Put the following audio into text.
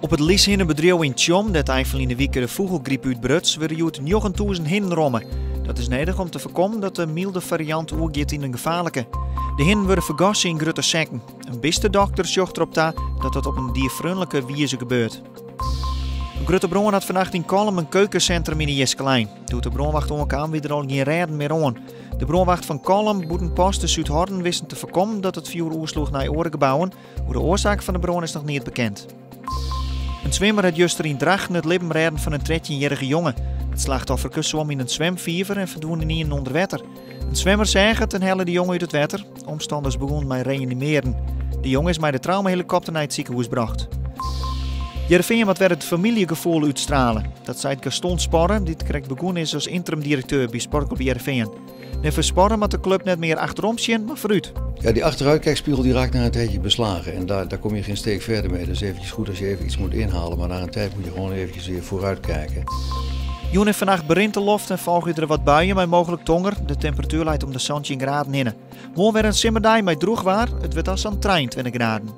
Op it lishinnebedriuw yn Tsjom, dêr't ein ferline wike de fûgelgryp útbruts, wurde hjoed 9000 hinnen romme. Dat is nedich om te foarkommen dat de mylde fariant oergiet yn in gefaarlike. De hinnen wurde fergasse yn grutte sekken. In bistedokter sjocht derop ta dat dat op in dierfreonlike wize gebeurt. In grutte brân hat fannacht yn Kollum in keukensintrum yn 'e jiske lein. Doe't de brânwacht oankaam wie der al gjin rêden mear oan. De brânwacht fan Kollum, Bûtenpost en Súdhorn wisten te foarkommen dat it fjoer oersloech nei oare gebouwen. Oer de oarsaak fan de brân is noch neat bekend. In swimmer hat juster yn Drachten it libben rêden fan in trettjinjierrige jonge. It slachtofferke swom yn in swimfiver en ferdwûn ynienen ûnder wetter. In swimmer seach it en helle de jonge út it wetter. Omstanners begûnen mei reanimearen. De jonge is mei de traumahelikopter nei it sikehûs brocht. Hearrenfean moat wer it famyljegefoel útstrale. Dat seit Gaston Sporre, dy't krekt begûn is as ynterim-direkteur by Sportklup Hearrenfean. Neffens Sporre moat de klup net mear achterom sjen, mar foarút. Ja, die achteruitkijkspiegel die raakt na een tijdje beslagen. En daar, daar kom je geen steek verder mee. Dat is eventjes goed als je even iets moet inhalen. Maar na een tijd moet je gewoon eventjes weer vooruit kijken. Jûn en fannacht berint de loft en folgje der wat buien mei mooglik tonger. De temperatuer leit om de 17 graden hinne. Moarn wer in simmerdei mei drûch waar. It wurdt dan sa'n 23 graden.